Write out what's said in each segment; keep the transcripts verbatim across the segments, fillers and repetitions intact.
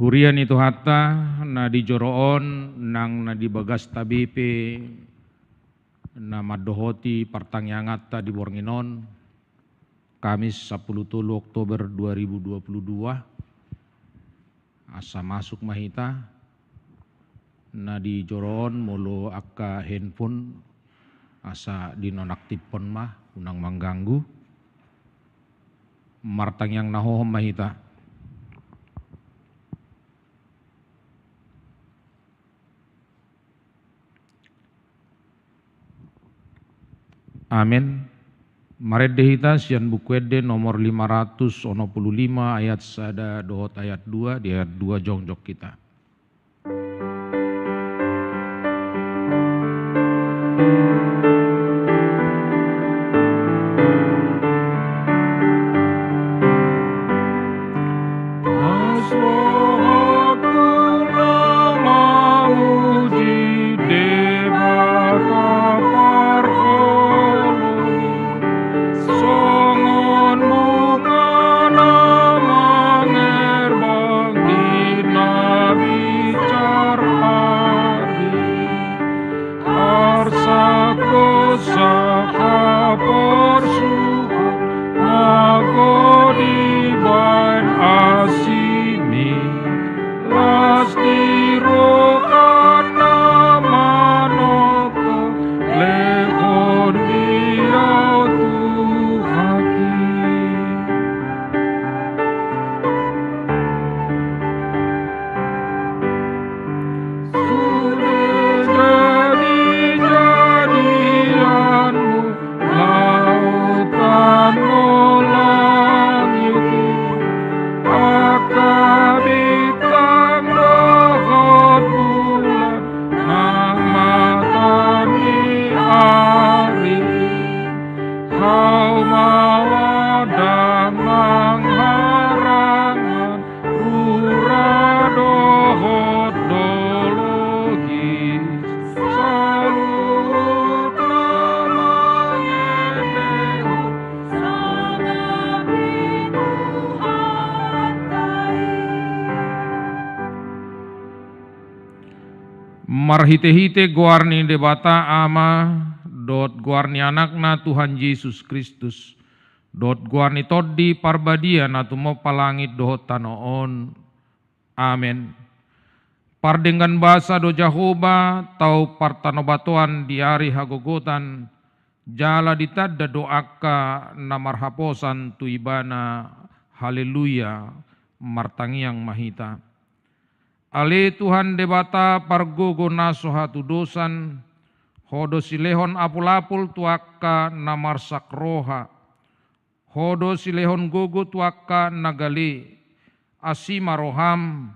Huria ni Tuhanta, na di joro on nang na di bagasta be pe na mandohoti partangianganta di borngin on, Kamis sampulu tolu Oktober dua ribu dua puluh dua, asa masuk ma hita. Na di joro on molo angka handphone, asa dinonaktifhon ma, unang mangganggu. Martangiang na hohom ma hita. Amen. Marende hita sian Buku Ende nomor lima ratus onom pulu lima, ayat sada dohot ayat dua. Di ayat dua jongjong hita. Songon bunga na mangerbang di na binsar ari, arsak do haporsuhon ma ho dibahen asimi. Las ni rohana manongko, lehon di ahu Tuhan i. Sude jadi-jadianmu lautan langit i, angka bintang dohot bulan nang mata ni ari. Hauma ladang nang harangan, ura dohot do logis, saluhutna mangendehon sangap ni Tuhanta i. Marhite-hite goar ni Debata Ama, dohot goar ni Anakna Tuhan Jesus Kristus, dohot goar ni Tondi Parbadia na tumompa langit dohot tano on. Amen. Pardenggan basa do Jahowa, tau partanobatoan di ari hagogotan, jala ditanda do angka na marhaposan tu Ibana. Haleluya. Martangiang ma hita. Ale Tuhan Debata pargogo na so hatudosan, Ho do silehon apul-apul tu angka na marsak roha. Ho do silehon gogo tu angka na gale. Asi ma roham,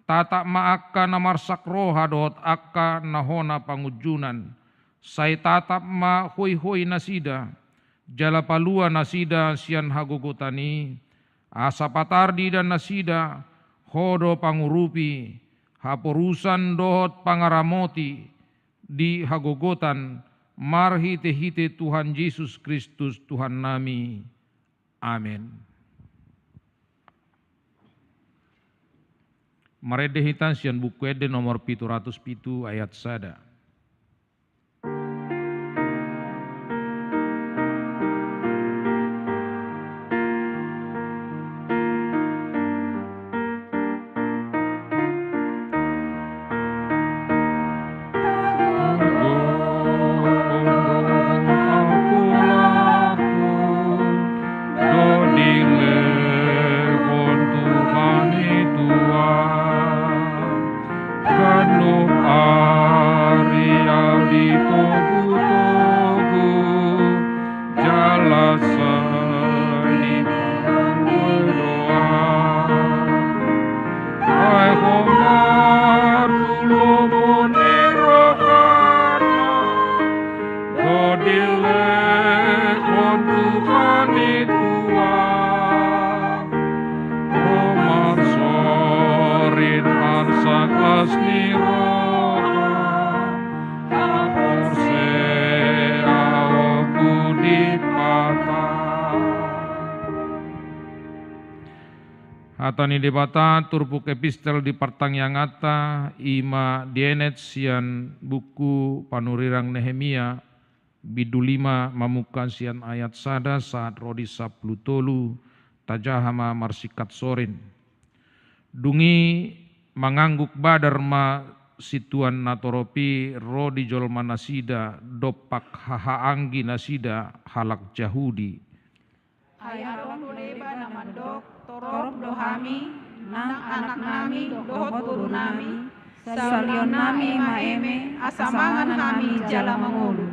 tatap ma angka na marsak roha dohot angka na hona pangunjunan. Sai tatap ma hoihoi nasida, jala palua nasida sian hagogotan i, asa patar diida nasida Ho do pangurupi, haporusan dohot pangaramoti di hagogotan, marhite-hite Tuhan Jesus Kristus Tuhannami. Amen. Marende hita sian Buku Ende nomor pitu ratus pitu ayat sada. Dilehon Tuhan i tu ahu ganup ari, ahu ditogu-togu jala sai dipangolu do ahu. Ai Ho ma tu lomo ni rohana, do dilehon Tuhan i tu ahu. Ho marsorin arsak las ni roha, haporseaonku di Debata. Hata ni Debata turpuk epistel di partangianganta, i ma dienet sian buku Panurirang Nehemia, bindu lima mamungka sian ayat sada sahat ro di sampulu tolu, tajaha ma marsingkat sorin. Dung i mangangguk badar ma situan natorop i ro di jolma nasida dompak hahaanggi nasida halak Jahudi. Ai adong do deba na mandok, torop do hami, nang anaknami dohot borunami, salionnami ma eme, asa mangan hami jala mangolu.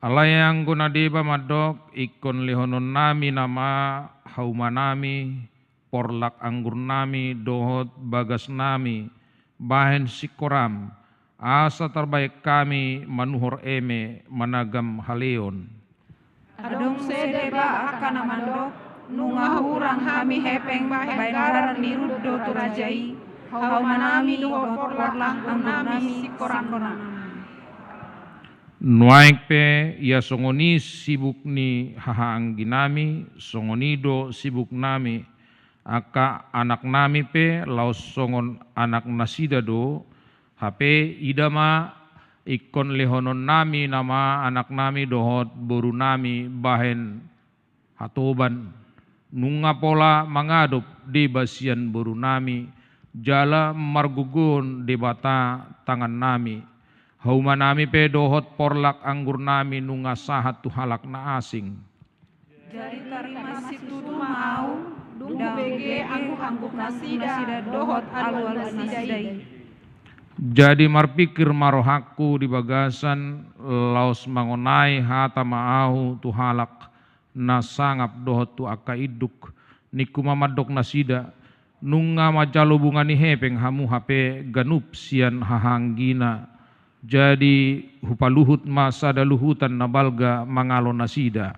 Alai anggo na deba mandok, ingkon lehononnami nama haumanami, porlak anggurnami dohot bagasnami, bahen singkoram, asa tarbahen hami manuhor eme managam haleon. Adong muse deba angka na mandok, nunga hurang hami hepeng bahen garar ni rut do tu raja i, haumanami dohot porlak anggurnami singkoram. Nuaeng pe ia songon i sibuk ni hahaangginami, songon i do sibuknami, angka anaknami pe laos songon anaknasida do, hape ida ma, ingkon lehononnami nama anaknami dohot borunami bahen hatoban, nunga pola mangadop deba sian borunami, jala margogoon debata tangannami. Haumanami pe dohot porlak anggurnami nunga sahat tu halak na asing. Jadi tarima situtu ma ahu, dung hubege anggukangguk nasida dohot alualu nasida i. Jadi marpingkir ma rohangku di bagasan, laos mangonai hata ma ahu tu halak na sangap dohot tu angka induk, ningku ma mandok nasida, nunga manjalo bunga ni hepeng hamu hape ganup sian hahaanggina. Jadi hupaluhut ma sada luhutan na balga mangalo nasida.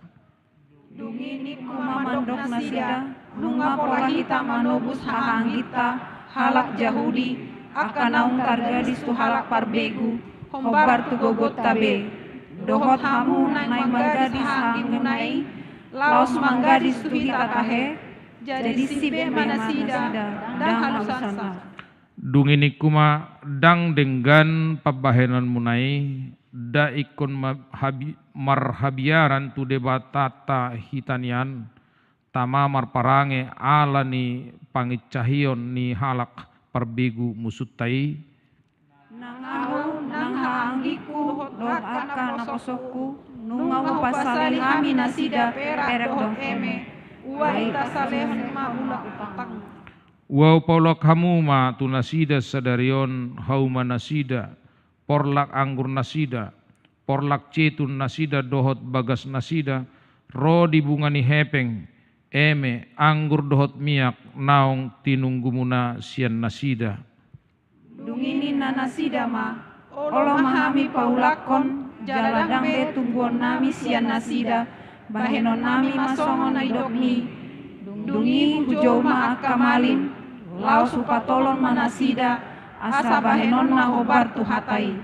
Dung i ningku ma mandok nasida, nunga pola hita manobus hahaangginta, halak Jahudi, angka naung targadis tu halak parbegu, hombar tu gogonta be. Dohot hamu naeng manggadis hahaangginmuna i, laos manggadis tu hita tahe, jadi si be ma nasida, ndang halusansa. Dung i ningku ma, ndang denggan pambahenanmuna i, nda ingkon ma-, habi-, marhabiaran tu debatanta hita nian, tama marparange ala ni pangincahion ni halak parbegu musunta i. Nang ahu, nang hahaanggingku, dohot angka naposongku, nunga hupasali hami nasida perak dohot eme, ua i tasalehon ma ula utang. Ua hupaulak hamu ma tu nasida sadari on hauma nasida, porlak anggur nasida, porlak jetun nasida dohot bagas nasida, ro di bunga ni hepeng, eme, anggur dohot miak naung tinunggumuna sian nasida. Dung i ninna nasida ma, olo ma hami paulakkon, jala ndang be tungguonnami sian nasida, bahenonnami ma songon na nidokmi. Dung i hujou ma angka malim, laos hupatolon ma nasida, asa bahenonna hombar tu hata i.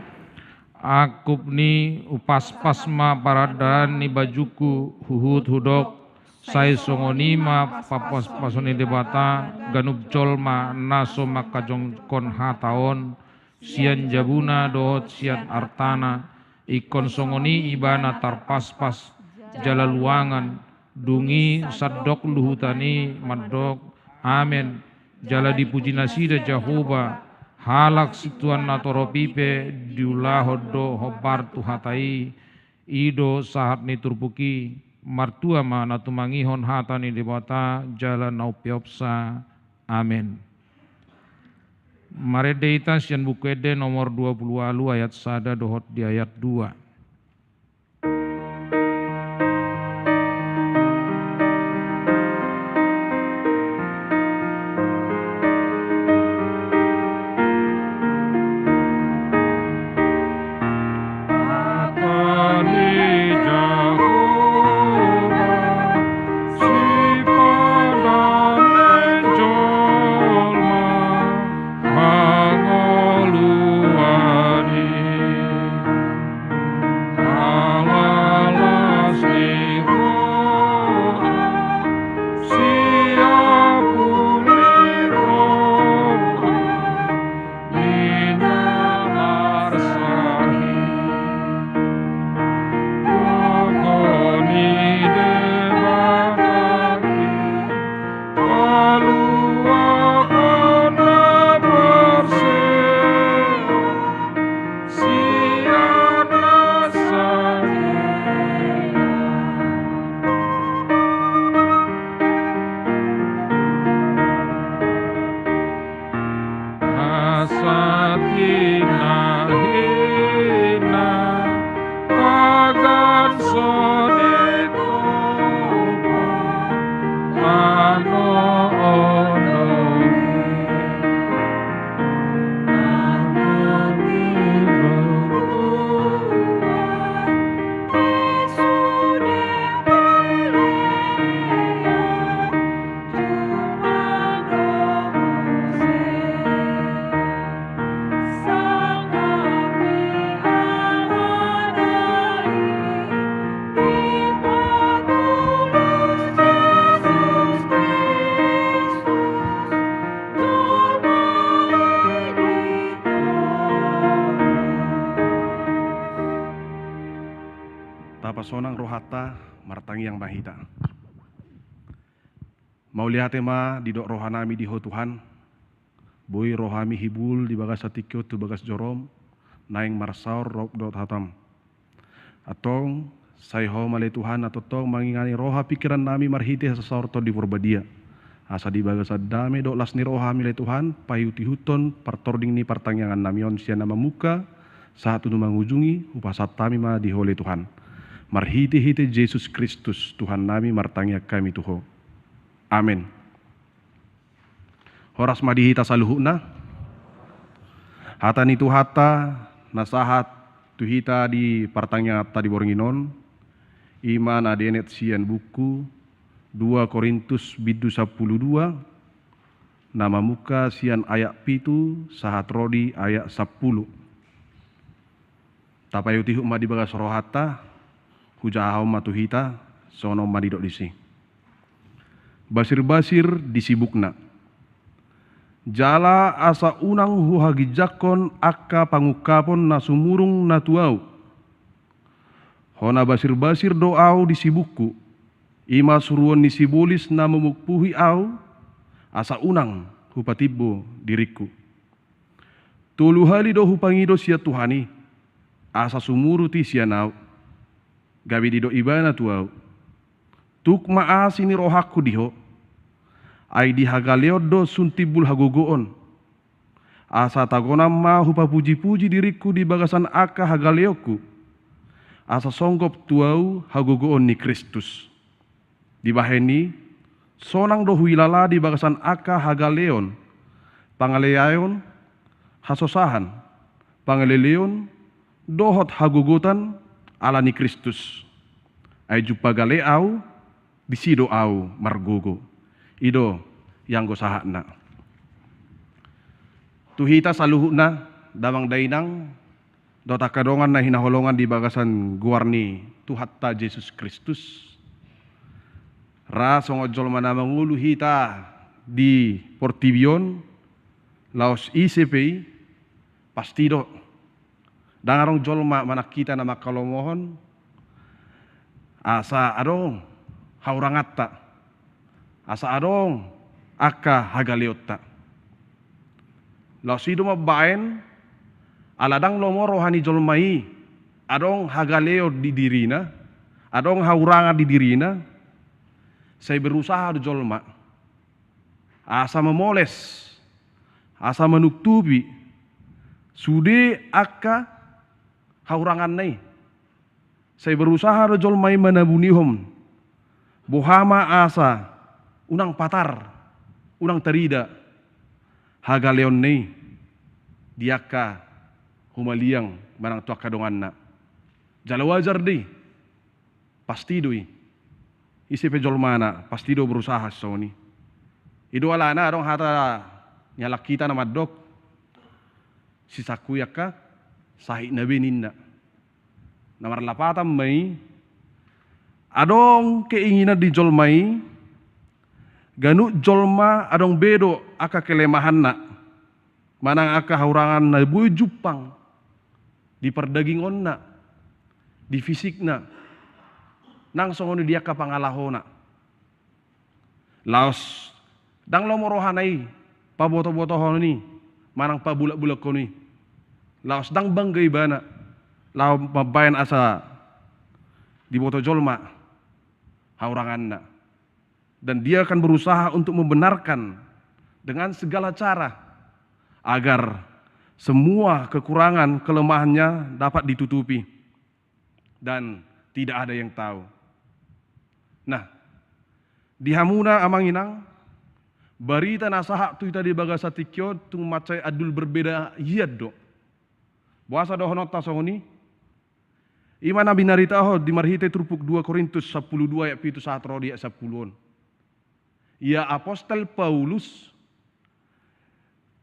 Angkup ni, hupaspas ma parandaran ni bajungku, huhut hudok, sai songon i ma paspaspason ni Debata ganup jolma na so mangkajongkon hata on, sian jabuna dohot sian artana, ingkon songon i ibana tarpaspas, jala luangan, dung i sandok luhutan i mandok, Amen. Jala dipuji nasida Jahowa, halak situan natorop i pe diulahon do hombar tu hata i, i do sahat ni turpuk i, martua ma na tumangihon hata ni Debata, jala na umpeopsa. Amen. Marende hita sian Buku Ende nomor dua pulu ualu ayat sada dohot di ayat dua. Tangiang ma hita. Mauliate ma didok rohanami di Ho Tuhan, boi rohami hibul di bagasan tingki on tu bagas jorom, naeng marsaor rap dohot hatam. Antong, sai Ho ma ale Tuhan na tongtong mangingani roha pingkirannami marhite hasaortonMi Porbadia. Asa di bagasan dame dohot las ni rohaMi ale Tuhan, paihuthon partording ni partangiangannami on sian na mamungka, sahat tu na mangujungi, hupasahat hami ma di Ho ale Tuhan. Marhitehite Jesus Kristus, Tuhannami, martangiang hami tu Ho. Amen. Horas ma di hita saluhutna. Hata ni Tuhanta na sahat tu hita di partangianganta di borngin on, i ma na dienet sian buku dua Korintus bindu sampulu dua, na mamungka sian ayat pitu sahat ro di ayat sampulu. Tapaihutihut ma di bagas rohanta, hujahahon ma tu hita, songon on ma didok disi. Basirbasir di sibukna. Jala asa unang huhaginjangkon angka pangungkapon na sumurung na tu ahu. Hona basirbasir do ahu di sibukku, i ma suruon ni sibolis na mamungkuhi ahu, asa unang hupatimbo diringku. Tolu hali do hupangido sian Tuhan i, asa sumurut i sian ahu. Gabe didok ibana tu ahu: Tuk ma asi ni rohangku di ho, ai di hagaleon do sun timbul hagogoon. Asa tagonan ma hupapujipuji diringku di bagasan angka hagaleonku, asa songgop tu ahu hagogoon ni Kristus. Dibahen i, sonang do huilala di bagasan angka hagaleon, pangaleaon, hasosahan, pangaleleon, dohot hagogotan ala ni Kristus. Ai jumpa gale ahu, disi do ahu margogo. I do ianggo sahatna. Tu hita saluhutna, damang dainang, dohot angka dongan na hinaholongan di bagasan goar ni Tuhanta Jesus Kristus. Ra songon jolma na mangolu hita di portibi on, laos ise pe i, pasti do. Ndang adong jolma manang hita na mangkalomohon, asa adong hauranganta, asa adong angka hagaleonta. Laos i do mambaen, ala ndang lomo roha ni jolma i, adong hagaleon di dirina, adong haurangan di dirina, sai berusaha do jolma asa mamoles, asa manungtupi sude angka hauranganna i. Sai berusaha do jolma i manabunihon, boha ma asa unang patar, unang tarida hagaleonna i di angka humaliang manang tu angka donganna. Jala wajar do i, pasti do i. Ise pe jolmana, pasti do berusaha songon i. I do alana adong hata ni halak hita na mandok, sisangkui angka sahitna be ninna. Na marlapatan ma i, adong keinginan di jolma i, ganup jolma adong be do angka kelemahanna, manang angka haurangan na boi jumpang di pardagingonna, di fisikna, nang songon i di angka pangalahona. Laos ndang lomo rohana i pabotobotohon i manang pabulaklabulakhon i. Laos ndang bangga ibana laho mambaen asa diboto jolma hauranganna. Dan dia akan berusaha untuk membenarkan dengan segala cara agar semua kekurangan kelemahannya dapat ditutupi. Dan tidak ada yang tahu. Nah, di hamuna amang inang, barita na sahat tu hita di bagasan tingki on tung mansai andul berbeda hian do. Boasa dohononta songon i? I ma na binaritahon di marhite turpuk dua Korintus sampulu dua ayat pitu sahat ro di ayat sampulu on. Ia apostel Paulus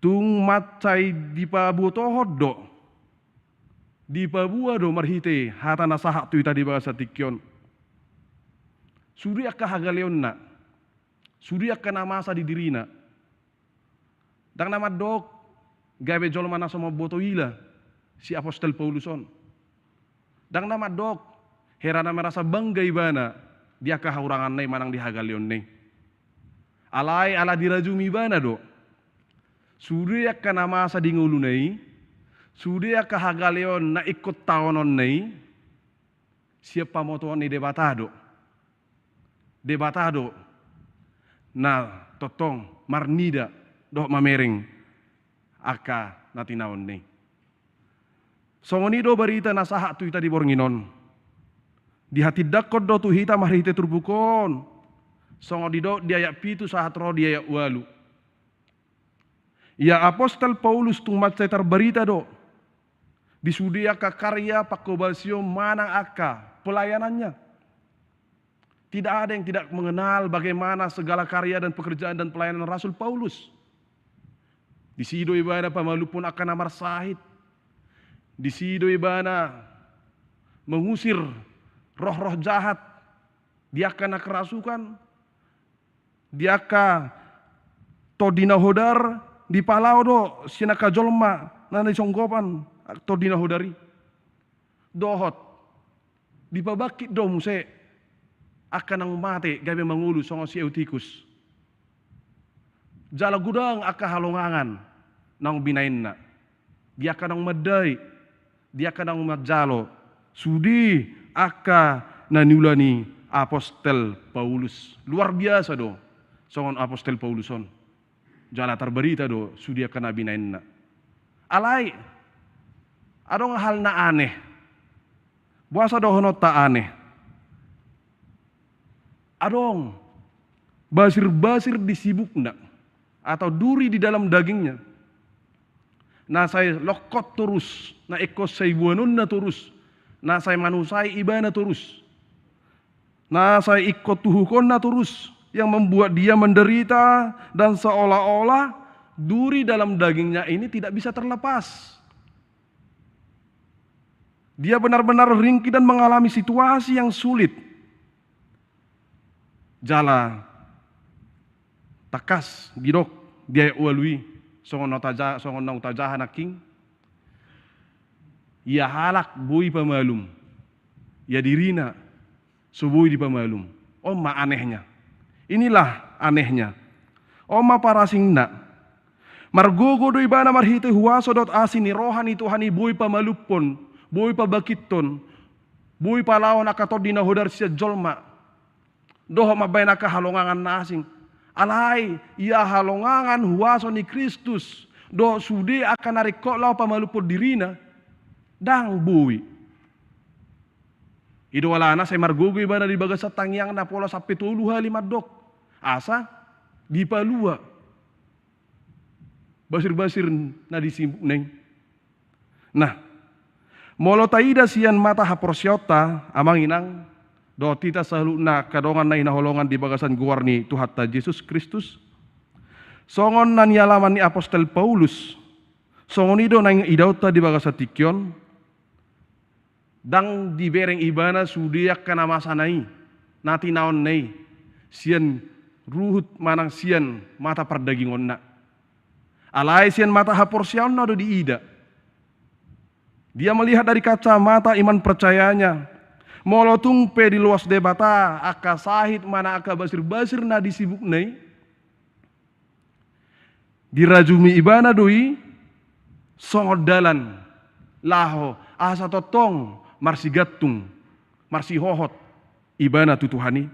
tung mansai dipabotohon do, dipaboa do marhite hata na sahat tu hita di bagasan tingki on. Sude angka hagaleonna, sude angka na masa di dirina. Ndang na mandok gabe jolma na so mamboto ila si apostel Paulus on. Ndang na mandok hera na merasa bangga ibana di angka hahuranganna i manang di hagaleonna i. Alai ala dirajumi ibana do sude angka na masa di ngoluna i, sude angka hagaleon na ingkon taononna i, sian pamotoan ni Debata do. Debata do na tongtong marnida dohot mamereng angka na tinaonna i. Songon i do barita na sahat tu hita di borngin on. Dihatindangkon do tu hita marhite turpuk on, songon didok di ayat pitu sahat ro di ayat ualu. Ia apostel Paulus tung mansai tarbarita do di sude angka karya pangkobasion manang angka pelayanannya. Tidak ada yang tidak mengenal bagaimana segala karya dan pekerjaan dan pelayanan Rasul Paulus. Disi do ibana pamalumhon angka na marsahit. Disi do ibana mengusir roh-roh jahat di angka na kerasukan, di angka tondi na hodar, dipalao do sian angka jolma na di songgopan tondi na hodar i. Dohot dipabangkit do muse angka naung mate gabe mangolu songon si Eutikus. Jala godang angka halongangan naung binahenna di angka naung mandai, di angka naung manjalo sude angka na niula ni apostel Paulus. Luar biasa do songon apostel Paulus on. Jala tarbarita do sude angka na binahenna. Alai adong hal na aneh. Boasa dohononta aneh? Adong basir-basir di sibukna atau duri di dalam dagingnya, na sai longkot torus, na ingkon sai boanonna torus, na sai manusai ibana torus, na sai ingkon tuhukonna torus, yang membuat dia menderita dan seolah-olah duri dalam dagingnya ini tidak bisa terlepas. Dia benar-benar ringkih dan mengalami situasi yang sulit. Jala tangkas didok di ayat ualu i, songon na taja-, songon naung tajaha nangkin. Ia halak boi pamalum, ia dirina so boi dipamalum. On ma anehnya. Inilah anehnya. On ma parasingna. Margogo do ibana marhite huaso dohot asi ni roha ni Tuhan i boi pamalumhon, boi pabangkithon, boi palaon angka tondi na hodar sian jolma. Dohot mambahen angka halongangan na asing. Alai ia halongangan huaso ni Kristus dohot sude angka na ringkot laho pamalumhon dirina, ndang boi. I do alana sai margogo ibana di bagasan tangiangna pola sampe tolu hali mandok asa dipalua basir-basir na di sibukna i. Nah, molo taida sian mata haporseaonta, amang inang, dohot hita saluhutna angka dongan na hinaholongan di bagasan goar ni Tuhanta Jesus Kristus, songon na nialaman ni apostel Paulus, songon i do naeng idaonta di bagasan tingki on. Ndang dibereng ibana sude angka na masana i, na tinaonna i, sian ruhut manang sian mata pardagingonna. Alai sian mata haporseaonna do diida. Dia melihat dari kacamata iman percayanya. Molo tung pe diloas Debata angka sahit manang angka basir-basir na di sibukna i, dirajumi ibana do i songon dalan laho asa tongtong marsigantung, marsihohot ibana tu Tuhan i.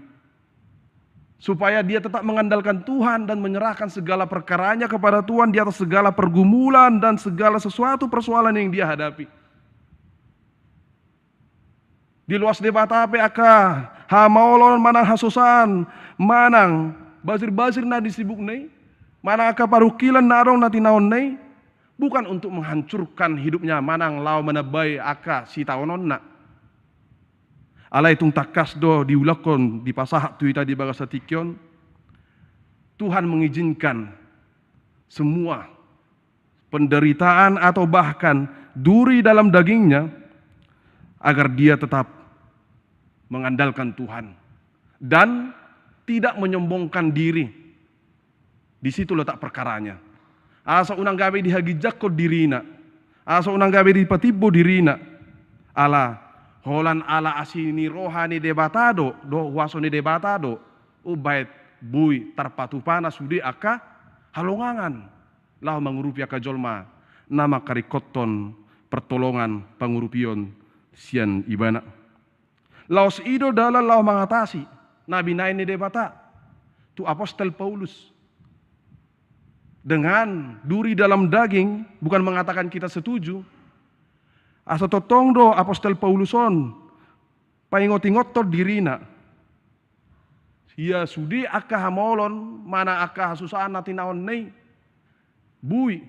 Supaya dia tetap mengandalkan Tuhan dan menyerahkan segala perkaranya kepada Tuhan di atas segala pergumulan dan segala sesuatu persoalan yang dia hadapi. Diloas Debata pe angka hamaolon manang hasusaan, manang basir-basir na di sibukna i, manang angka parungkilan na adong na tinaonna i, bukan untuk menghancurkan hidupnya manang laho manambai angka sitaononna. Alai tung tangkas do diulakhon, dipasahat tu hita di bagasan tingki on, Tuhan mengizinkan semua penderitaan atau bahkan duri dalam dagingnya, agar dia tetap mengandalkan Tuhan dan tidak menyombongkan diri. Di situ letak perkaranya. Asa unang gabe dihaginjangkon dirina, asa unang gabe dipatimbo dirina, ala Holan ala asi ni roha ni Debata do, dohot huaso ni Debata do, umbahen boi tarpatupana sude angka halongangan laho mangurupi angka jolma na mangkaringkothon pertolongan pangurupion sian Ibana. Laos i do dalan laho mangatasi na binahen ni Debata tu apostel Paulus. Dengan duri dalam daging bukan mengatakan kita setuju. Asa tongtong do apostel Paulus on paingot-ingothon dirina. Ia sude angka hamaolon manang angka hasusaan na tinaon na i, boi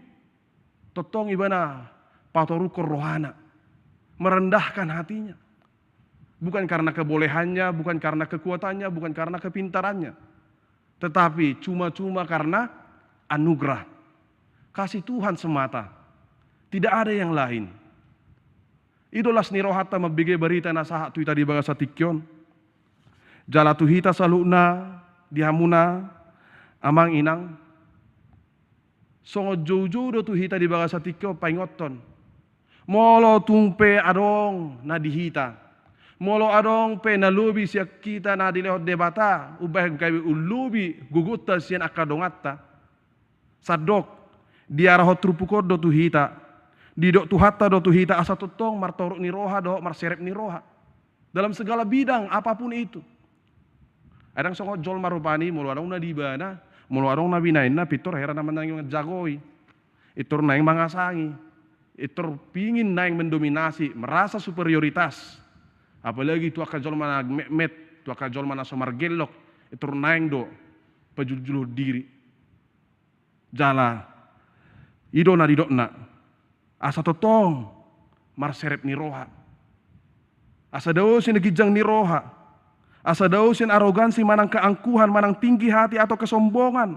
tongtong ibana patoruhon rohana, merendahkan hatinya. Bukan karena kebolehannya, bukan karena kekuatannya, bukan karena kepintarannya, tetapi cuma-cuma karena anugerah, kasih Tuhan semata. Tidak ada yang lain. I do las ni rohanta mambege barita na sahat tu hita di bagasan tingki on. Jala tu hita saluhutna, di hamuna amang inang, songon joujou do tu hita di bagasan tingki on paingothon. Molo tung pe adong na di hita, molo adong pe na lobi sian hita na dilehon Debata, umbahen gabe umlobi gogonta sian angka donganta, sandok diarahon turpuk on do tu hita, didok Tuhanta do tu hita asa tongtong martoruk ni roha dohot marserep ni roha dalam segala bidang apapun itu. Adong songon jolma rupani, molo adong na di ibana, molo adong na binahenna, pintor hera na manang manjagoi. Pintor naeng mangasangi. Pintor pingin naeng mendominasi, merasa superioritas. Apalagi tu angka jolma na metmet, tu angka jolma na so margellok, pintor naeng do pajuljulhon diri. Jala i do na didokna, asa tongtong marserep ni roha, asa dao sian ginjang ni roha, asa dao sian arogansi manang keangkuhan manang tinggi hati atau kesombongan.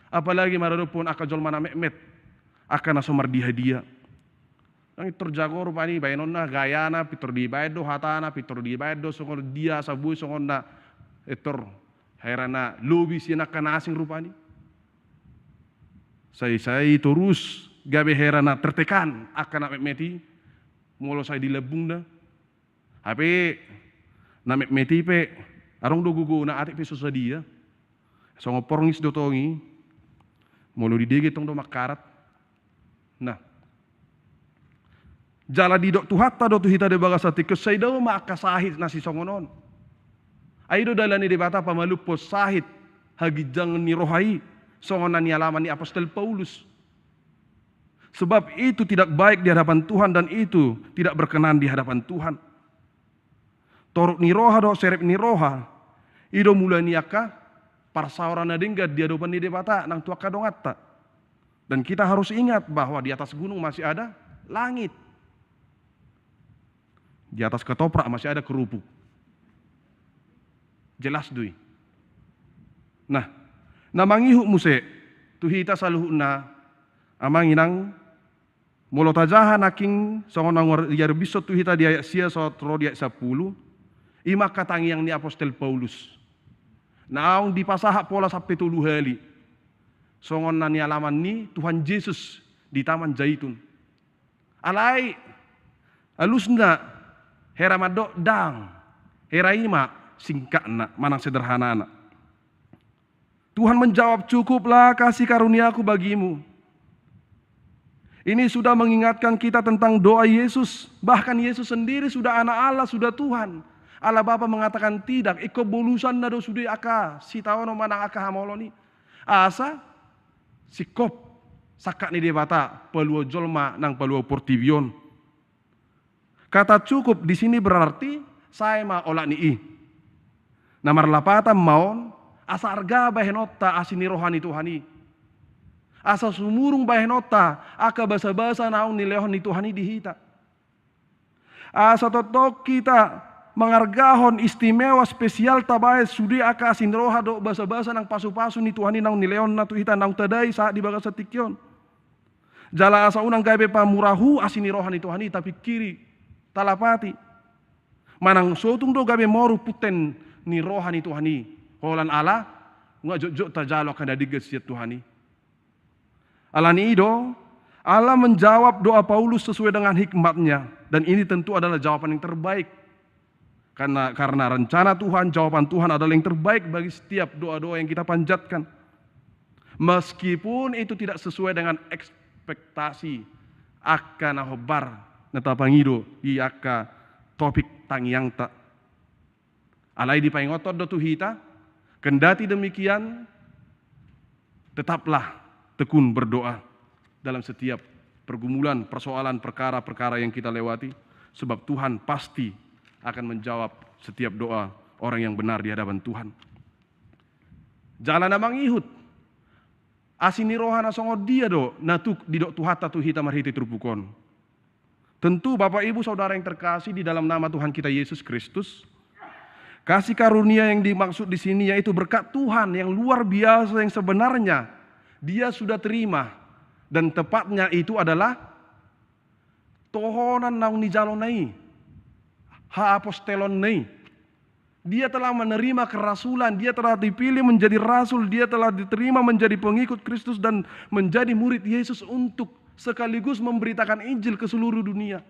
Apalagi maradophon angka jolma na metmet, angka na so mardiadia. Nang pintor jago rupani bahenonna, gayana, pintor dibahen do hatana, pintor dibahen do songon dia asa boi songon na pintor hera na lobi sian angka na asing rupani. Sai-sai torus gabe hera na tertekan angka na metmet i, molo sai di lambungna. Hape na metmet i pe adong do gogona, atik pe so sadia. Songon porngis do tong i, molo didege tong do mangkarat. Nah, jala didok Tuhanta do tu hita di bagasan tingki on, sai dao ma angka sahit na sisongon on. Ai i do dalan ni Debata pamalumhon sahit haginjangan ni roha i, songon na nialaman ni apostel Paulus. Sebab itu tidak baik di hadapan Tuhan dan itu tidak berkenan di hadapan Tuhan. Toruk ni roha dohot serep ni roha, i do mula ni angka parsaoran na denggan di adopan ni Debata nang tu angka donganta. Dan kita harus ingat bahwa di atas gunung masih ada langit. Di atas ketoprak masih ada kerupuk. Jelas do i. Nah, na mangihut muse tu hita saluhutna, amang inang, molo tajaha nangkin songon na huiarbishon tu hita di ayat sia sahat ro di ayat sampulu, i ma angka tangiang ni apostel Paulus. Naung dipasahat pola sampe tolu hali. Songon na nialaman ni Tuhan Jesus di Taman Zaitun. Alai alusna hera mandok ndang, hera i ma singkatna manang sederhanana. Tuhan menjawab, "Cukuplah kasih karunia-Ku bagimu." Ini sudah mengingatkan kita tentang doa Yesus. Bahkan Yesus sendiri sudah Anak Allah, sudah Tuhan. Allah Bapa mengatakan tidak, ingkon bolusanna do sude angka sitaonon manang angka hamaolon i. Asa singkop sangkap ni Debata paluahon jolma nang paluahon portibi on. Kata cukup di sini berarti sae ma olat ni i. Na marlapatan ma on, asa arga bahenonta asi ni roha ni Tuhan i. Asa sumurung bahenonta angka basabasa naung nilehon ni Tuhan i di hita. Asa tongtong hita mangargahon istimewa, spesial tabahen sude angka asi ni roha dohot basabasa nang pasupasu ni Tuhan i naung nilehonna tu hita naung tadai sahat di bagasan tingki on. Jala asa unang gabe pamurahu asi ni roha ni Tuhan i, tapingkiri, talapati. Manang sotung do gabe moru punten ni roha ni Tuhan i, holan ala nunga jotjot tajalo angka na denggan sian Tuhan i. Alani i do, Allah menjawab doa Paulus sesuai dengan hikmatnya, dan ini tentu adalah jawaban yang terbaik. Karena, karena rencana Tuhan, jawaban Tuhan adalah yang terbaik bagi setiap doa-doa yang kita panjatkan. Meskipun itu tidak sesuai dengan ekspektasi angka na hombar na tapangido di angka topik tangiangta. Alai dipaingothon do tu hita, kendati demikian, tetaplah tekun berdoa dalam setiap pergumulan, persoalan, perkara-perkara yang kita lewati, sebab Tuhan pasti akan menjawab setiap doa orang yang benar di hadapan Tuhan. Jala na mangihut asi ni roha na songon dia do na tuk didok Tuhanta tu hita marhite turpuk on. Tentu, Bapak, Ibu, Saudara yang terkasih di dalam nama Tuhan kita Yesus Kristus, kasih karunia yang dimaksud di sini yaitu berkat Tuhan yang luar biasa yang sebenarnya dia sudah terima, dan tepatnya itu adalah tohonan naung nijalona i, haapostolonna i. Dia telah menerima kerasulan, dia telah dipilih menjadi rasul, dia telah diterima menjadi pengikut Kristus dan menjadi murid Yesus untuk sekaligus memberitakan Injil ke seluruh dunia.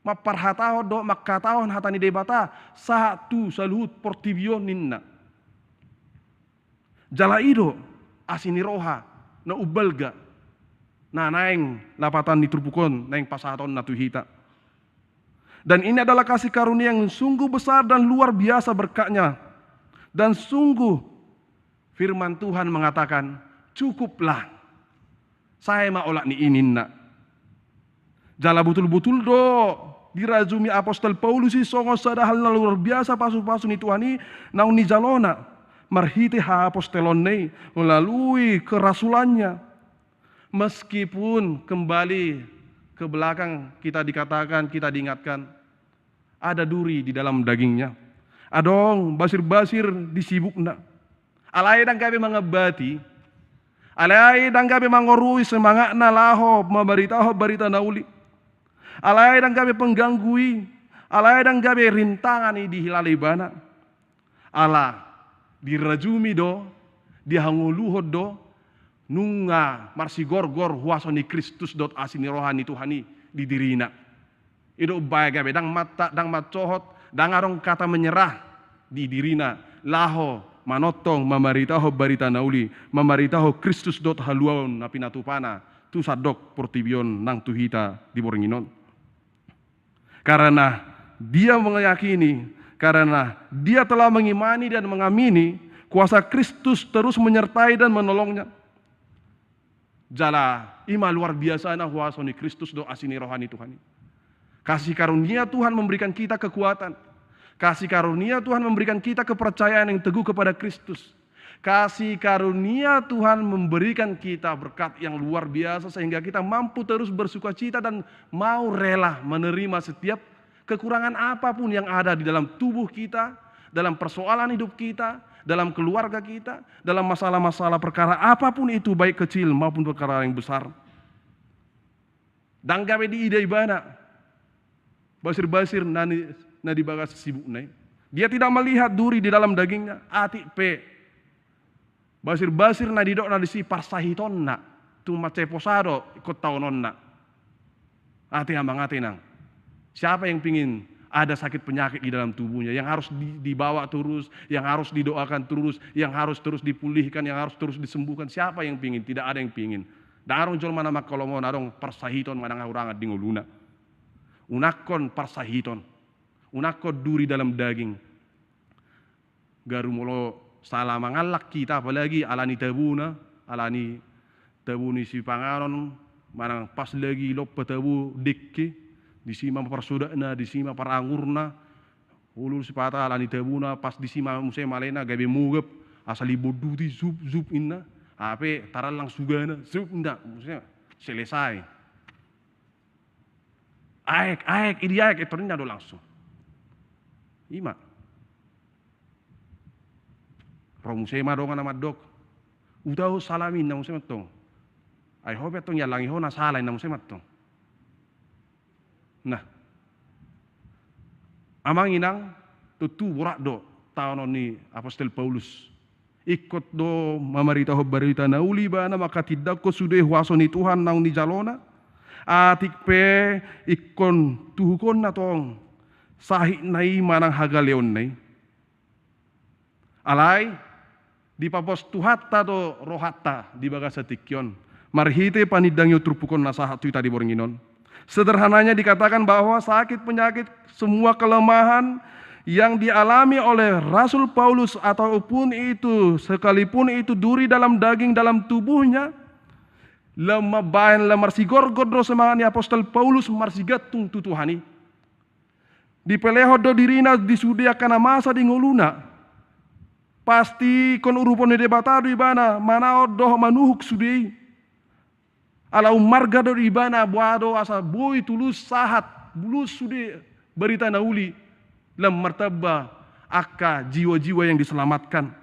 Mamparhatahon dohot mangkatahon hata ni Debata sahat tu saluhut portibi on, ninna. Jala i do asi ni roha na umbalga na naeng lapatan ni turpuk on naeng pasahatonna tu hita. Dan ini adalah kasih karunia yang sungguh besar dan luar biasa berkatnya. Dan sungguh firman Tuhan mengatakan, "Cukuplah. Sae ma olat ni i," ninna. Jala botul-botul do dirajumi apostel Paulus i songon sada hal na luar biasa pasu-pasu ni Tuhan i naung nijalona marhite haapostolonna i, melalui kerasulannya. Meskipun kembali ke belakang kita dikatakan, kita diingatkan, ada duri di dalam dagingnya. Adong basir-basir di sibukna. Alai ndang gabe mangambati. Alai ndang gabe mangorui semangatna laho mambaritahon barita na uli. Alai ndang gabe pengganggu i. Alai ndang gabe rintangan i dihilala ibana. Ala dirajumi do, dihangoluhon do, nunga marsigorgor huaso ni Kristus dohot asi ni roha ni Tuhan i di dirina. I do umbahen gabe ndang manta, ndang mansohot, ndang adong kata menyerah di dirina laho manongtong, mamaritahon barita na uli, mamaritahon Kristus dohot haluaon na pinatupana tu sandok portibi on nang tu hita di borngin on. Karena dia meyakini, karena dia telah mengimani dan mengamini kuasa Kristus terus menyertai dan menolongnya. Jala i ma luar biasana huaso ni Kristus dohot asi ni roha ni Tuhan i. Kasih karunia Tuhan memberikan kita kekuatan. Kasih karunia Tuhan memberikan kita kepercayaan yang teguh kepada Kristus. Kasih karunia Tuhan memberikan kita berkat yang luar biasa sehingga kita mampu terus bersukacita dan mau rela menerima setiap kekurangan apapun yang ada di dalam tubuh kita, dalam persoalan hidup kita, dalam keluarga kita, dalam masalah-masalah perkara apapun itu, baik kecil maupun perkara yang besar. Ndang gabe diida ibana basir-basir na ni, na di bagasan sibukna i. Dia tidak melihat duri di dalam dagingnya, atik pe basir-basir na didokna disi parsahitonna, tung mansai posa do ingkon taononna. Ate amang, ate inang. Siapa yang pingin ada sakit penyakit di dalam tubuhnya, yang harus di-, dibawa terus, yang harus didoakan terus, yang harus terus dipulihkan, yang harus terus disembuhkan? Siapa yang pingin? Tidak ada yang pingin. Ndang adong jolma na mangkolomohon adong parsahiton manang hahurangan di ngoluna. Unangkon parsahiton. Unangkon duri dalam daging. Garu molo sala mangallak hita, apalagi ala ni tabona, ala ni tabo ni sipanganon, manang pas lagi lompa tabo dengke, disi ma parsodakna, disi ma parangurna, olo sipata ala ni tabona, pas disi ma muse malena, gabe mogap, asal dibonduti, zup, zup, inna, hape tarallang sugana, zup, inna, muse selesai. Aek, aek, i dia aek, i tor ninna do langsung. I ma. Ro muse ma dongan na mandok. Uda ho sala mi, inna muse ma antong. Ai ho pe antong iallangi ho na sala, inna muse ma antong. Nah. Amang inang, tontu borat do taonon ni apostel Paulus. Ingkon do mamaritahon barita na uli ibana, mangkatindangkon sude huaso ni Tuhan naung nijalona. Atik pe ingkon tuhukonna tong sahitna i manang hagaleonna i. Alai dipapos Tuhanta do rohanta di bagasan tingki on marhite panindangion turpuk on na sahat tu hita di borngin on. Sederhananya dikatakan bahwa sakit penyakit, semua kelemahan yang dialami oleh Rasul Paulus, ataupun itu, sekalipun itu duri dalam daging, dalam tubuhnya, lam mambahen lam marsigorgor do semangat ni apostel Paulus marsigantung tu Tuhan i. Dipelehon do dirina di sude angka na masa di ngoluna. Pasti ingkon urupon ni Debata do ibana manaon dohot manuhuk sude i. Ala ummarga do di ibana, boha do asa boi tulus sahat, bulus sude barita na uli, lam martamba angka jiwa-jiwa yang diselamatkan.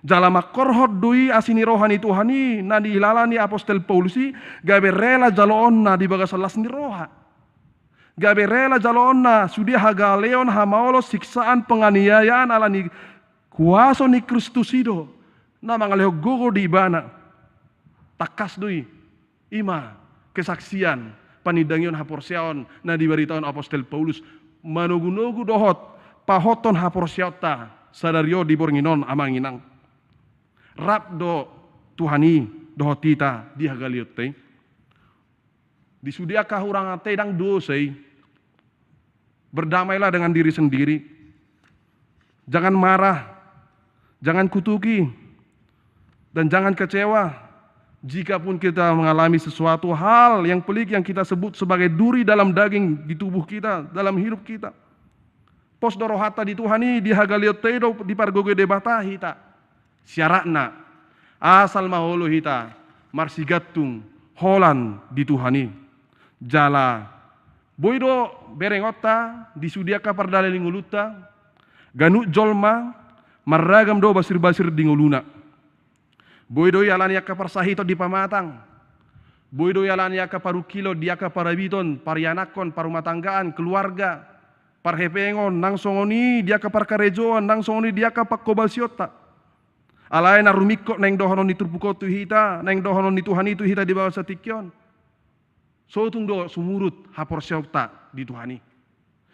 Jala mangkorhon do i asi ni roha ni Tuhan i na dihilala ni apostel Paulus i, gabe rela jaloonna di bagasan las ni roha. Gabe rela jaloonna sude hagaleon, hamaolon, siksaan, penganiayaan ala ni huaso ni Kristus i do na mangalehon gogo di ibana. Tangkas do i, i ma kesaksian panindangion haporseaon na dibaritahon apostel Paulus, manogunogu dohot pahothon haporseaonta sadari on di borngin on, amang inang. Rap do Tuhan i dohot hita di hagaleonta i. Di sude angka hahuranganta i ndang dosa i. Berdamailah dengan diri sendiri. Jangan marah, jangan kutuki, dan jangan kecewa jika pun kita mengalami sesuatu hal yang pelik yang kita sebut sebagai duri dalam daging di tubuh kita, dalam hidup kita. Pos do rohanta di Tuhan i, di hagaleonta i do dipargogoi Debata hita. Syaratna, asal ma olo hita marsigantung holan di Tuhan i. Jala boi do berengonta di sude angka pardalanan ni ngolunta, ganup jolma marragam do basirbasir di ngoluna. Boi do i ala ni angka parsahiton di pamatang. Boi do i ala ni angka parungkilon di angka parabiton, parianakhon, parumatanggaan, keluarga, parhepengon, nang songon i di angka parkarejoan, nang songon i di angka pangkobasionta. Alai na rumingkot naeng dohonon ni turpuk on tu hita, naeng dohonon ni Tuhan i tu hita di bagasan tingki on. Sotung do sumurut haporseaonta di Tuhan i.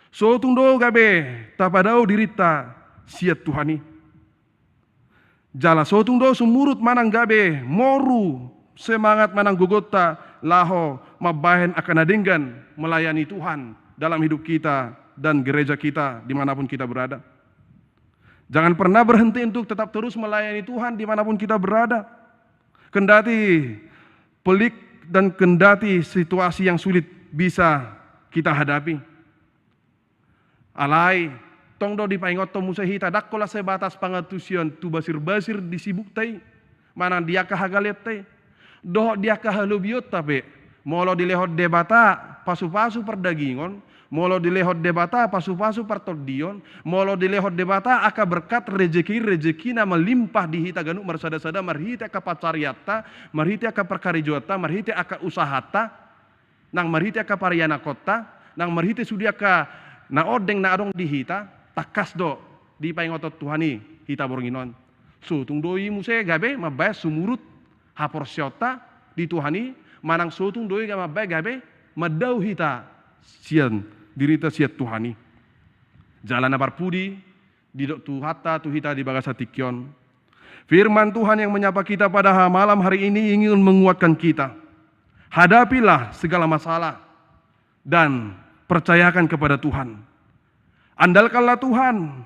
Sotung do gabe tapadao dirinta sian Tuhan i. Jala sotung do sumurut manang gabe moru semangat manang gogonta laho mambahen angka na denggan melayani Tuhan dalam hidup kita dan gereja kita di mana pun kita berada. Jangan pernah berhenti untuk tetap terus melayani Tuhan di mana pun kita berada. Kendati pelik dan kendati situasi yang sulit bisa kita hadapi. Alai, tong do dipaingothon muse hita, ndang holan sebatas pangantusion tu basirbasir di sibukta i, manang di angka hagaleonta i, dohot di angka halobionta pe. Molo dilehon Debata pasupasu pardagingon, molo dilehon Debata pasupasu partondion, molo dilehon Debata angka berkat, rejeki, rejeki na melimpah di hita ganup marsadasada marhite angka pansarianta, marhite angka parkarejoanta, marhite angka usahanta, nang marhite angka parianakhonta, nang marhite sude angka na ondeng na adong di hita, tangkas do dipaingothon Tuhan i hita borngin on. Sotung do i muse gabe mambahen sumurut haporseaonta di Tuhan i, manang sotung do i gabe mambahen gabe mandao hita sian dirinta sian Tuhan i. Jala na parpudi, didok Tuhanta tu hita di bagasan tingki on. Firman Tuhan yang menyapa kita pada ha-, malam hari ini ingin menguatkan kita. Hadapilah segala masalah dan percayakan kepada Tuhan. Andalkanlah Tuhan,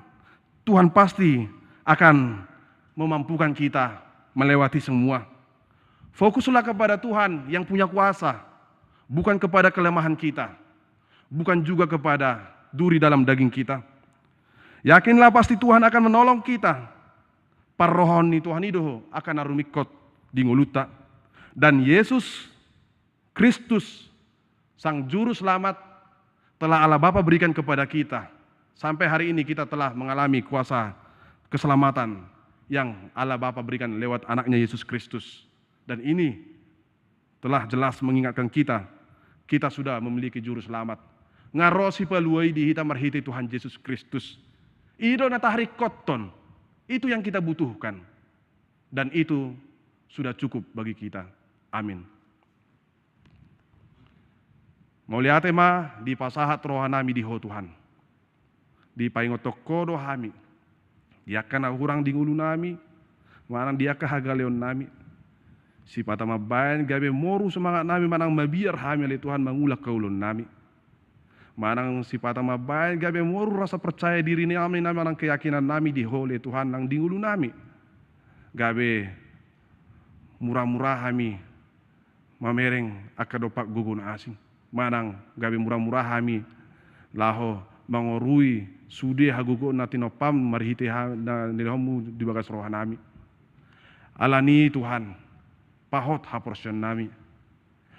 Tuhan pasti akan memampukan kita melewati semua. Fokuslah kepada Tuhan yang punya kuasa, bukan kepada kelemahan kita, bukan juga kepada duri dalam daging kita. Yakinlah pasti Tuhan akan menolong kita. Parrohaon ni Tuhan i do angka na rumingkot di ngolunta. Dan Yesus Kristus, Sang Juru Selamat, telah Allah Bapa berikan kepada kita. Sampai hari ini kita telah mengalami kuasa keselamatan yang Allah Bapa berikan lewat Anaknya Yesus Kristus. Dan ini telah jelas mengingatkan kita, kita sudah memiliki Juru Selamat. Nga ro Sipalua i di hita marhite Tuhan Jesus Kristus. I do na taringkothon. Itu yang kita butuhkan. Dan itu sudah cukup bagi kita. Amin. Mauliate ma dipasahat rohanami di Ho Tuhan. Dipaingothon Ho do hami di angka na hurang di ngolunami manang di angka hagaleonnami. Sipata mambaen gabe moru semangatnami manang mabiar hami ale Tuhan mangula angka ulaonnami. Manang sipata mambaen gabe moru rasa percaya dirinami manang keyakinannami di Ho ale Tuhan nang di ngolunami. Gabe mura-mura hami mamereng angka dompak gogo na asing. Manang gabe mura-mura hami laho mangorui sude hagogoon na tinompam marhite ha-, na nilehonmu di bagas rohanami. Alani Tuhan, pahot haporseaonnami.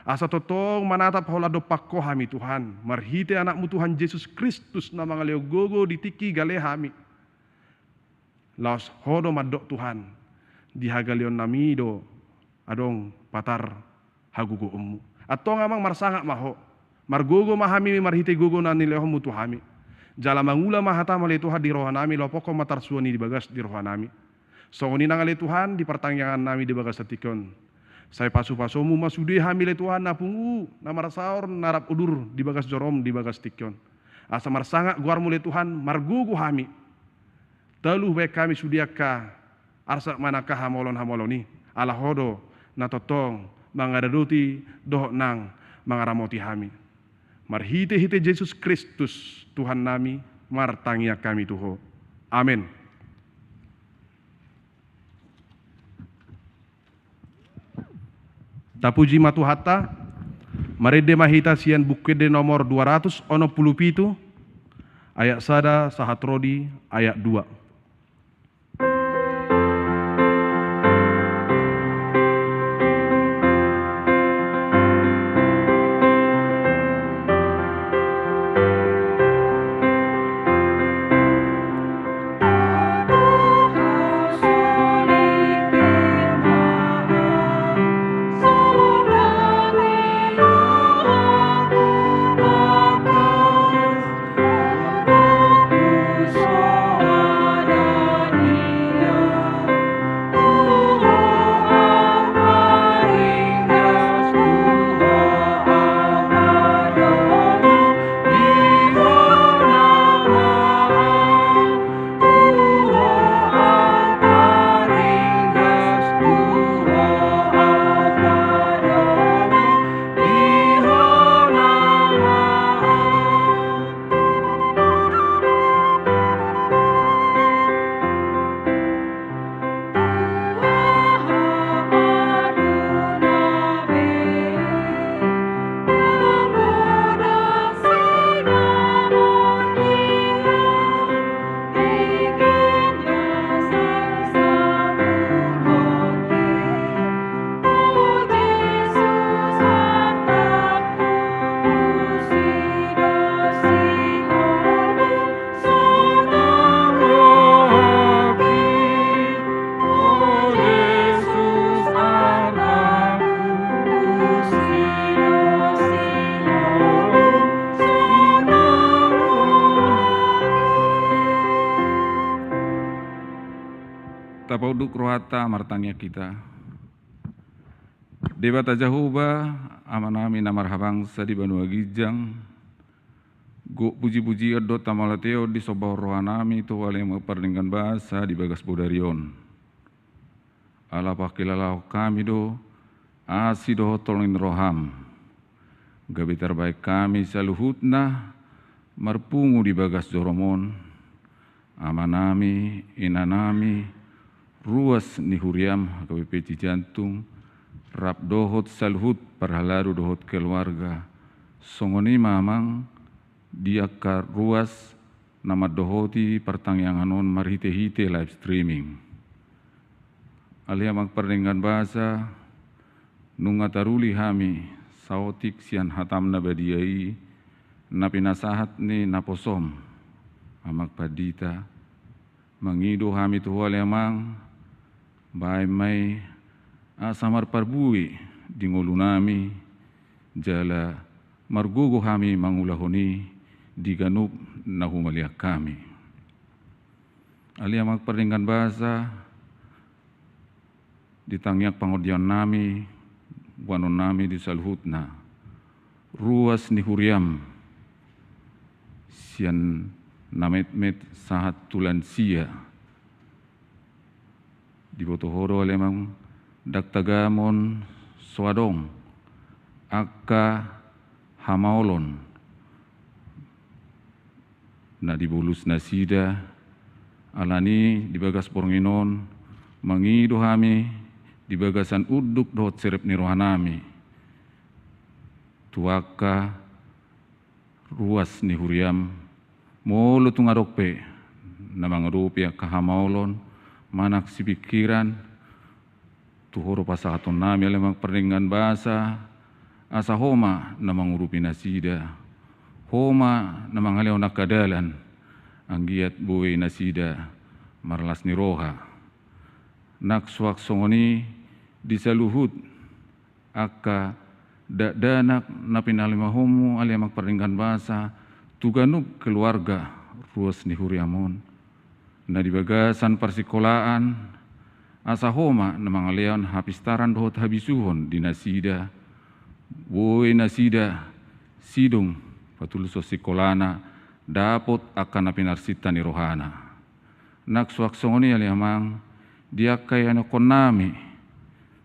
Asa tongtong manatap holan dompak Ho hami Tuhan, marhite Anakmu Tuhan Jesus Kristus na mangalehon gogo di tingki gale hami. Laos Ho do mandok Tuhan, di hagaleonnami do adong patar hagogoonmu. Antong Amang marsangap ma Ho, margogo ma hami marhite gogo na nilehonmu tu hami. Jala mangula ma hatamu ale Tuhan di rohanami, lopokkon ma tarsuan i di bagas di rohanami. Songon i nang ale Tuhan di partangiangannami di bagas tingki on. Sai pasu-pasumu ma sude hami ale Tuhan na pungu, na marsaor, na rap udur di bagas jorom di bagas tingki on. Asa marsangap goarmu ale Tuhan, margogo hami. Taluh baen hami sude angka arsak manang angka hamaolon-hamaolon i, ala Ho do na tongtong mangaradoti dohot nang mangaramoti hami. Marhite-hite Jesus Kristus Tuhannami martangiang hami tu Ho. Amen. Tapuji ma Tuhanta. Marende ma hita sian Buku Ende nomor dua ratus onom pulu pitu, ayat sada sahat ro di ayat dua. Tapaunduk rohanta, martangiang hita. Debata Jahowa, Amanami na marhabangsa di banua ginjang, gok puji-pujian dohot hamauliateon disombahon rohanami tu Ho ale Amang Pardenggan Basa di bagas bodari on. Ala pangkilalahon hami do asi dohot holong ni roham, gabe tarbaen hami saluhutna marpungu di bagas jorom on, amanami, inanami, ruas ni huriam H K B P Cijantung, rap dohot saluhut parhalado dohot keluarga. Songon i ma Amang di angka ruas na mandohoti partangiangan on marhite-hite live streaming. Ale Amang Pardenggan Basa, nunga taruli hami saotik sian hatam na badia i, na pinasahat ni naposom, Amang Pandita. Mangido hami tu Ho ale Amang, baen ma i asa marparbue di ngolunami, jala margogo hami mangulahon i di ganup na humaliang hami. Ale Amang Pardenggan Basa, Di tangiang pangondiononnami, boanonnami di saluhutna ruas ni huriaM, sian na metmet sahat tu lansia. Diboto Ho do ale Amang, ndang tagamon so adong angka hamaolon na dibolus nasida. Alani di bagas borngin on mangido hami di bagasan unduk dohot serep ni rohanami tu angka ruas ni huriaM, molo tung adong pe na mangadopi angka hamaolon manang sipingkiran, tu Ho do pasahatonnami ale Amang pardenggan basa, asa Ho ma na mangurupi nasida, Ho ma na mangalehon angka dalan, anggiat boi nasida marlas ni roha. Nang suang songon i di saluhut angka dakdanak na pinalimahonMu ale Amang pardenggan basa tu ganup keluarga ruas ni huriaM on. Na di bagasan parsikolaan, asa Ho ma na mangalehon hapistaran dohot habisuhon di nasida, boi nasida sidung patulushon sikolana, dapot angka na pinarsinta ni rohana. Nang suang songon i ale Amang, di angka ianakkonnami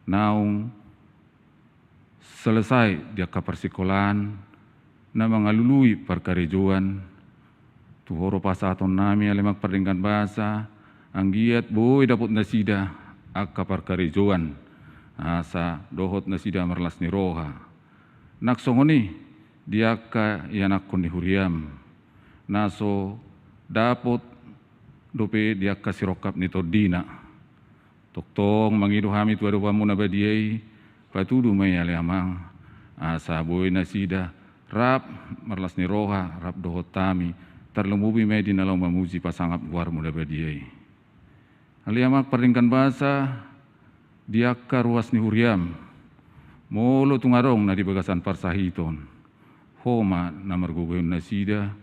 naung selesai di angka parsikolaan, na mangalului parkarejoan, tu Ho do pasahatonnami ale Amang pardenggan basa, anggiat boi dapot nasida angka parkarejoan, asa dohot nasida marlas ni roha. Nang songon i di angka ianakkon ni huriaM, na so dapot dope di angka sirongkap ni tondina. Tongtong mangido hami tu adopanMu na badia i, patudu ma i ale Amang, asa boi nasida rap marlas ni roha, rap dohot hami, tarlumobi ma i di na laho mamuji pasangap goarMu na badia i. Ale Amang pardenggan basa, di angka ruas ni huriaM, molo tung adong na di bagasan parsahiton, Ho ma na margogoihon nasida,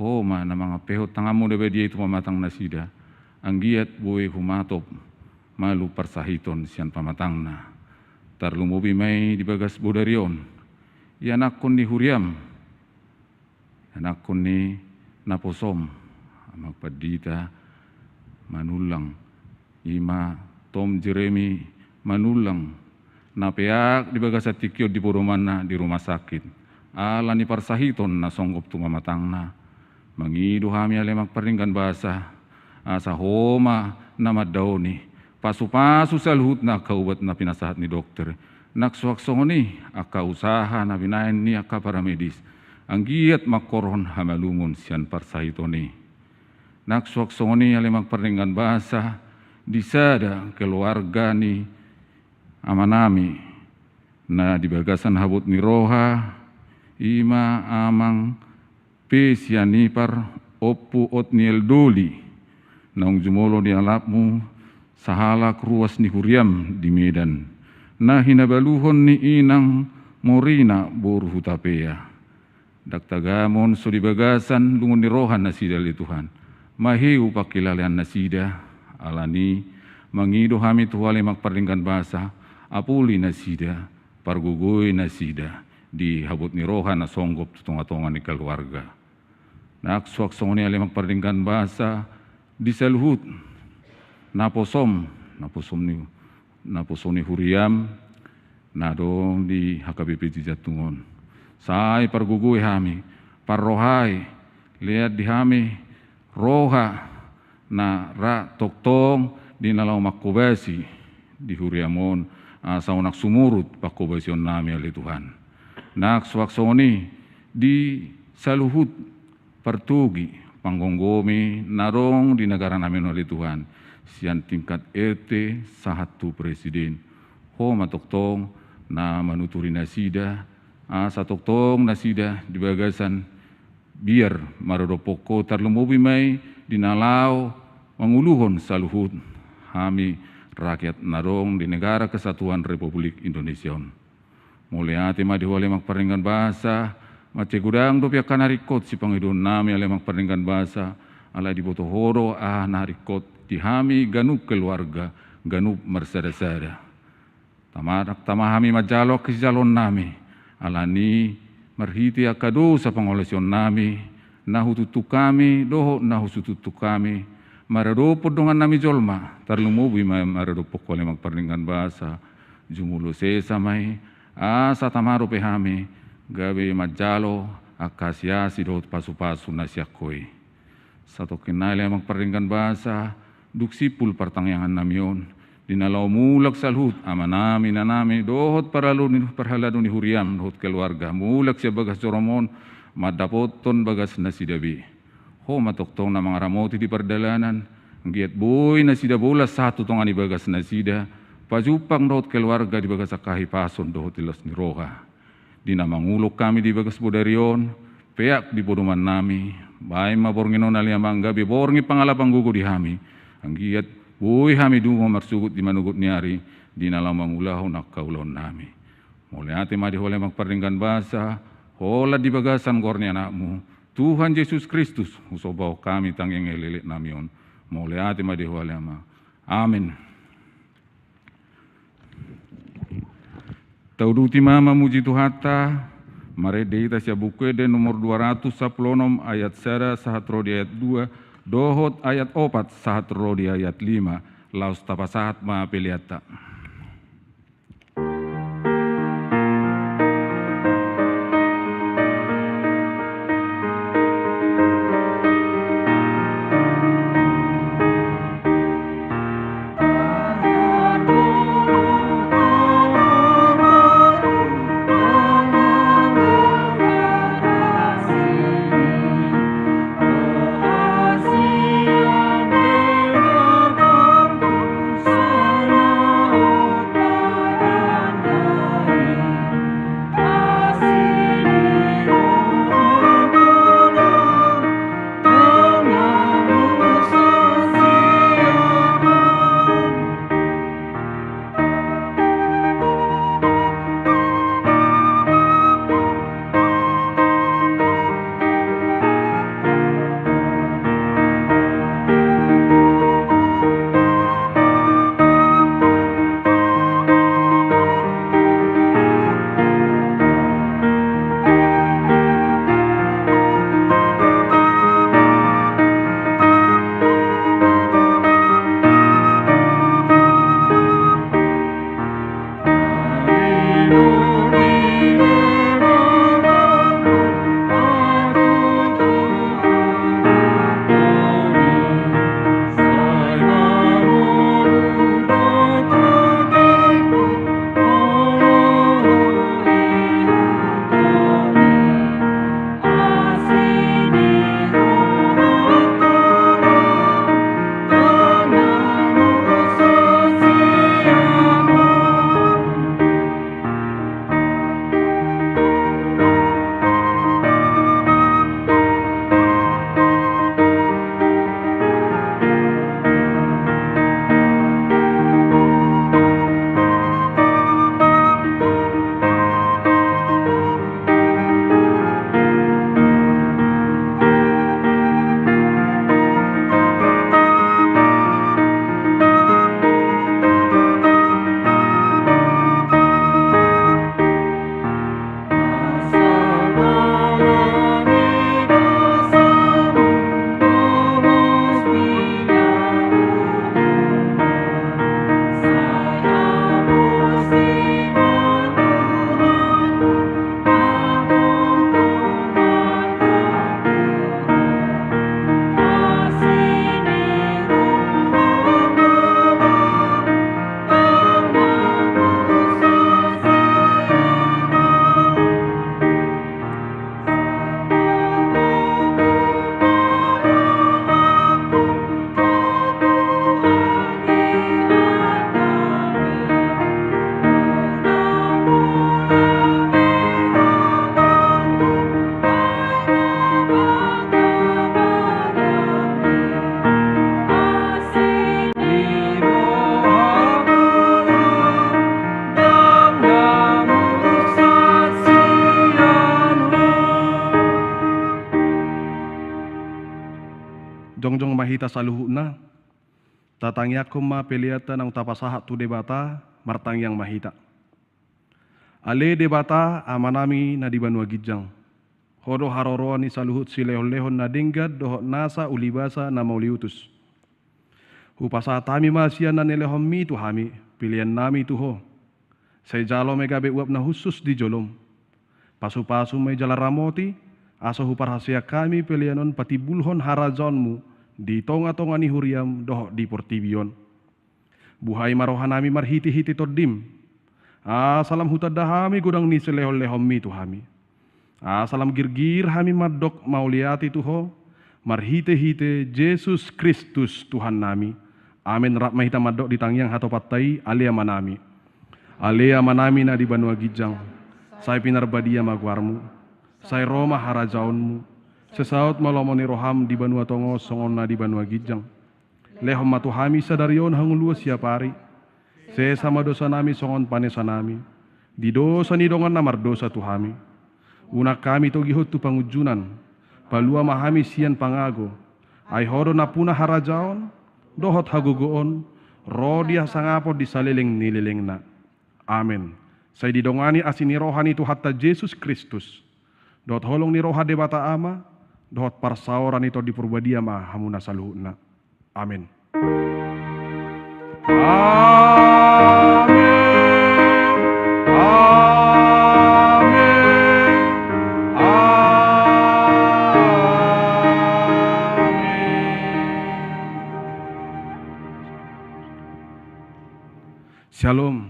Ho ma na mangampehon tanganMu na badia i tu pamatang nasida, anggiat boi humatop malum parsahiton sian pamatangna. Tarlumobi ma i di bagas bodari on, ianakkon ni huriaM, ianakkon ni naposoM, Amang Pandita Manullang, i ma Tom Jeremy Manullang, na peak di bagasan tingki on di podomanna di rumah sakit, ala ni parsahiton na songgop tu pamatangna. Mangido hami ale Amang pardenggan basa, asa Ho ma na mandaoni, pasupasu saluhutna angka ubat na pinasahat ni dokter, nang suang songon i angka usaha na binahen ni angka paramedis, anggiat mangkorhon hamalumon sian parsahiton i. Nang suang songon i ale Amang pardenggan basa, di sada keluarga ni amanami na di bagasan habot ni roha, i ma Amang P. Sianipar, Ompu Otniel Doli, naung jumolo di alapMu sahalak ruas ni huriaM di Medan, na hinabaluhon ni inang Morina boru Hutapea. Ndang tagamon so di bagasan lungun ni roha nasida ale Tuhan, maheu pangkilalean nasida. Alani mangido hami tu Ho ale Amang pardenggan basa, apuli nasida, pargogoi nasida di habot ni roha na songgop tu tongatonga ni keluarga. Nang suang songon i ale Amang pardenggan basa, di saluhut naposoM, naposoM ni, naposo ni huriaM na adong di H K B P Sijantung on, sai pargogoi hami, parrohai, lean di hami roha na ra tongtong di na laho manghobasi di huriaM on, asa unang sumurut panghobasionnami ale Tuhan. Nang suang songon i di saluhut partogi panggomgomi na adong di nagaranami on ale Tuhan, sian tingkat R T sahat tu presiden. Ho ma tongtong na manuturi nasida, asa tongtong nasida di bagasan biar maradophon Ho, tarlumobi ma i di na laho manguluhon saluhut hami rakyat na adong di Negara Kesatuan Republik Indonesia on. Mauliate ma di Ho ale Amang pardenggan basa, mansai godang dope angka na ringkot sipangidoonnami ale Amang pardenggan basa, alai diboto Ho do aha na ringkot di hami ganup keluarga, ganup marsadasada. Tama, tama hami manjalo angka sijaloonnami, alani marhite angka dosa pangalaosionnami, na hutuntun hami dohot na husututun hami, maradophon dongannami jolma, tarlumobi ma maradophon Ho ale Amang Pardenggan Basa, jumolo sesa ma i, asa tama dope hami gabe manjalo angka asiasi dohot pasupasu na sian Ho i. Satongkin nai ale Amang Pardenggan Basa, dung simpul partangiangannami on, di na laho mulak saluhut amanami, inanami, dohot parhalado ni, parhalado ni huriam dohot keluarga, mulak sian bagas joroM on, mandapothon bagas nasida be. Ho ma tongtong na mangaramoti di pardalanan, anggiat boi nasida bolas sahat tu tonga ni bagas nasida, pajumpang dohot keluarga di bagasan hahipason dohot las ni roha. Di na mangulon hami di bagas bodari on, peak di podomannami, baen ma borngin on ale Amang gabe borngin pangalapan gogo di hami, anggiat boi hami dungo marsogot di manogot ni ari, di na laho mangulahon angka ulaonnami. Mauliate ma di Ho ale Amang Pardenggan Basa, holan di bagasan goar ni AnakMu, Tuhan Jesus Kristus, husombahon hami tangiang elek-eleknami on. Mauliate ma di Ho ale Amang. Amen. Tauduti ma mamuji Tuhanta, marende hita sian Buku Ende nomor dua ratus sampulu onom, ayat sada sahat ro di ayat dua, dohot ayat opat sahat ro di ayat lima, laos tapasahat ma peleanta. Jongjong ma hita saluhutna, tatangiangkon ma peleanta naung tapasahat tu Debata, martangiang ma hita. Ale Debata Amanami na di banua ginjang, Ho do haroroan ni saluhut silehonlehon na denggan dohot nasa ulibasa na mauliutus. Hupasahat hami ma sian na nilehonMi tu hami, peleannami tu Ho. Sai jalo ma i gabe uap na hushus di jolom. Pasupasu ma i jala ramoti, asa huparhaseang hami pelean on patimbulhon harajaonMu di tongatonga ni huriaM dohot di portibi on. Buhai ma rohanami marhitehite TondiM. Asa lam hutanda hami godang ni silehonlehonMi tu hami. Asa lam girgir hami mandok mauliate tu Ho, marhitehite Jesus Kristus Tuhannami. Amen. Rap ma hita mandok di tangiang hatopanta i, Ale Amanami. Ale Amanami na di banua ginjang, sai pinarbadia ma goarMu. Sai ro ma harajaonMu. Sai saut ma lomo ni rohaM di banua tonga on songon na di banua ginjang. Lehon ma tu hami sadari on hangoluan siapari. Sesa ma dosanami songon panesanami di dosa ni dongan na mardosa tu hami. Unang hami togihon tu pangunjunan. Palua ma hami sian pangago. Ai Ho do nampuna harajaon dohot hagogoon ro di hasangapon di saleleng ni lelengna. Amen. Sai didongani asi ni roha ni Tuhanta Jesus Kristus dohot holong ni roha Debata Ama dohot parsaoran ni Tondi Parbadia ma hamuna saluhutna. Amen. Amen. Amen. Amen. Shalom.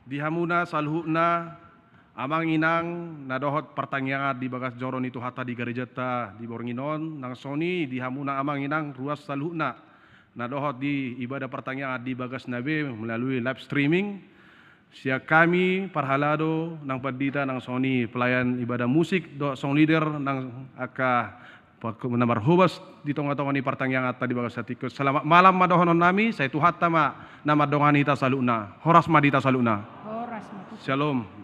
Di hamuna saluhutna, amang inang na dohot partangiangan di bagas joro ni Tuhanta di garejanta di borngin on, nang songon i di hamuna amang inang ruas saluhutna na dohot di ibadah partangiangan di bagasna be melalui live streaming. Sian hami parhalado nang pandita nang songon i pelayan ibadah musik dohot song leader nang angka na marhobas di tongatonga ni partangianganta di bagas sahat tingki on. Selamat malam ma dohononnami, sai Tuhanta ma na mandongani hita saluhutna. Horas ma di hita saluhutna. Horas ma. Shalom.